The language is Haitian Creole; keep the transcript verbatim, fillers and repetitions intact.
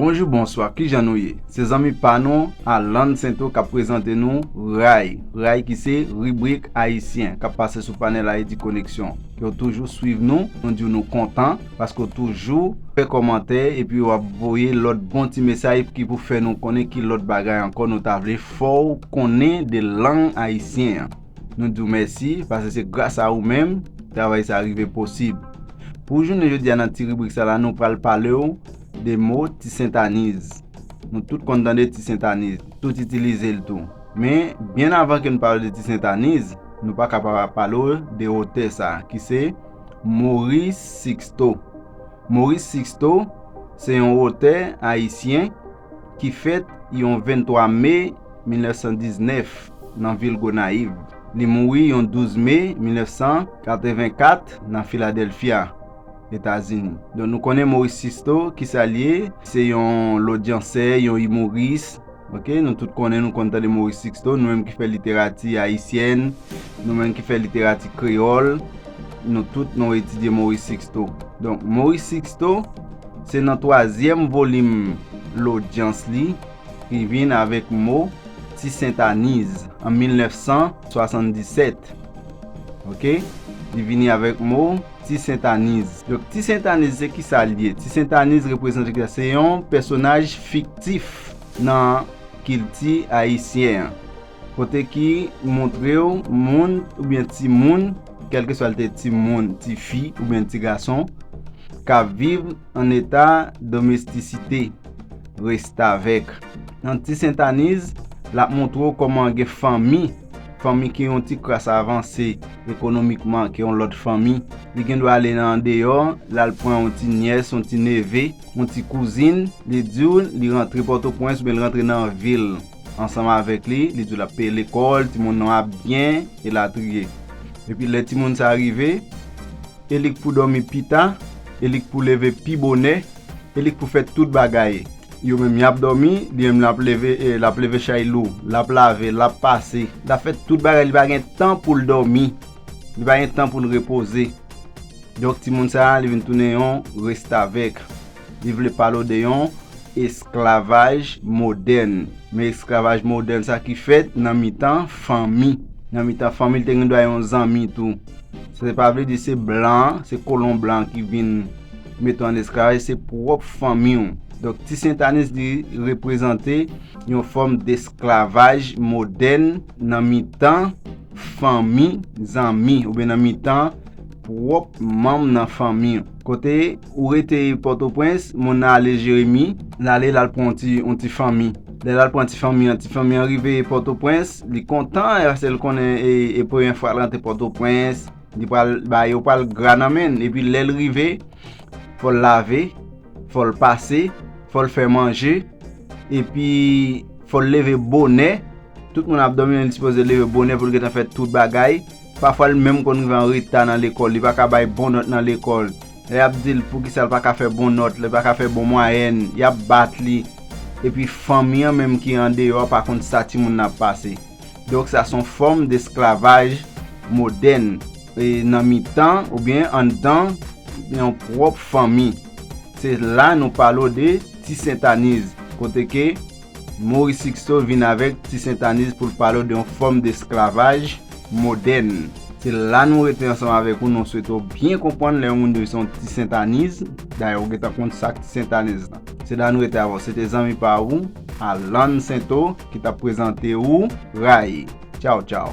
Bonjou, bonswa, kijan nou ye? Se zanmi pa nou, Alan Sento, k ap prezante nou Ray. Ray ki se ribrik ayisyen k ap pase sou panèl Ayiti Koneksyon. Ke w toujou swiv nou, nou di w nou kontan, paske w toujou fè kòmantè, epi w ap voye lòt bon ti mesaj ki pou fè nou konnen ki lòt bagay ankò nou ta vle fè w konnen de lang ayisyen an. Nou di w mèsi, paske se gras a ou menm, travay sa rive posib. Pou jounen jodi a nan ti ribrik sa la, nou pral pale w de mo Ti Sentaniz. Nou tout konn tande Ti Sentaniz, tout itilize l tou. Men, byen avan ke n pale de Ti Sentaniz, nou pa ka pa pale w de otè sa, ki se Maurice Sixto. Maurice Sixto se yon otè ayisyen ki fèt yon venntwa me mil nèf san diznèf nan vil Gonayiv. Li mouri yon douz me mil nèf san katrevenkat nan Filadèlfya, Etazini. Donk, nou konnen Maurice Sixto, ki sa l ye? Se yon lodyansè, yon imoris. Ok, nou tout konnen, nou konn tande Maurice Sixto, nou menm ki fè literati ayisyèn, nou menm ki fè literati kreyòl, nou tout nou etidye Maurice Sixto. Donk, Maurice Sixto, se nan twazyèm volim lodyans li, ki vin avèk mo Ti Sentaniz an mil nèf san swasanndisèt. Ok? Li vini avèk mo Ti Sentaniz. Donk, Ti Sentaniz, se ki sa l ye? Ti Sentaniz reprezante ki sa? Se yon pèsonaj fiktif nan kilti ayisyen an. Kote ki montre w moun oubyen timoun, kèlkeswa l te timoun, tifi oubyen ti gason, k ap viv an eta domestisite, restavèk. Nan Ti Sentaniz, l ap montre w kòman gen fanmi, fanmi ki yon ti kras avanse ekonomikman ke yon lòt fanmi. Li gen dwa ale nan andeyò, l al pran yon ti nyès, yon ti neve, yon ti kouzin, li di w li rantre Pòtoprens oubyen li rantre nan vil ansanm avèk li, li di w l ap peye lekòl, timoun nan ap byen, elatriye. Epi lè timoun sa rive, e li k pou dòmi pita, e li k pou leve pi bonè, e li k pou fè tout bagay. Yo menm y ap dòmi, li menm l ap leve, eh, l ap leve chay lou, l ap lave, l ap pase, l ap fè tout bagay, li pa gen tan pou l dòmi, li pa gen tan pou l repoze. Donk, timoun sa a, li vin tounen yon restavèk. Li vle pale w de yon esklavaj modèn. Men esklavaj modèn sa ki fèt nan mitan fanmi. Nan mitan fanmi, li te gen dwa yon zanmi tou. Sa te pa vle di se blan, se kolon blan ki vin mete w an esklavaj, se pwòp fanmi w. Donk, Ti Sentaniz li reprezante yon fòm desklavaj modèn nan mitan fanmi, zanmi, oubyen nan mitan pwòp manm nan fanmi w. Kote ou rete Pòtoprens, moun nan ale Jeremi, l ale, l al pran yon ti, yon ti fanmi. Lè l al pran ti fanmi an, ti fanmi an rive Pòtoprens, li kontan, paske l konnen e, e premye fwa l rantre Pòtoprens, li pral, bagay yo pral gra nan men l. Epi lè l rive, fò l lave, fò l pase, fò l fè manje, epi fò l leve bonè. Tout moun ap dòmi, li sipoze leve bonè pou l gentan fè tout bagay. Pafwa, li menm konn rive an reta nan lekòl, li pa ka bay bon nòt nan lekòl. Lè y ap di l poukisa l pa ka fè bon nòt, li pa ka fè bon mwayèn, y ap bat li. Epi fanmi an menm ki andeyò pa konn sa timoun nan ap pase. Donk, sa se yon fòm desklavaj modèn, e nan mitan oubyen anndan yon pwòp fanmi. Se la nou pale w de Ti Sentaniz, kote ke Maurice Sixto vin avèk Ti Sentaniz pou l pale w de yon fòm desklavaj modèn. Se la nou rete ansanm avèk ou, nou swete w byen konprann lè yon moun di w se yon Ti Sentaniz. Dayè, ou gentan konn sa k Ti Sentaniz lan. Se la nou rete avè w. Se te zanmi pa ou, Alan Sento, ki t ap prezante ou Ray. Tchaw, tchaw.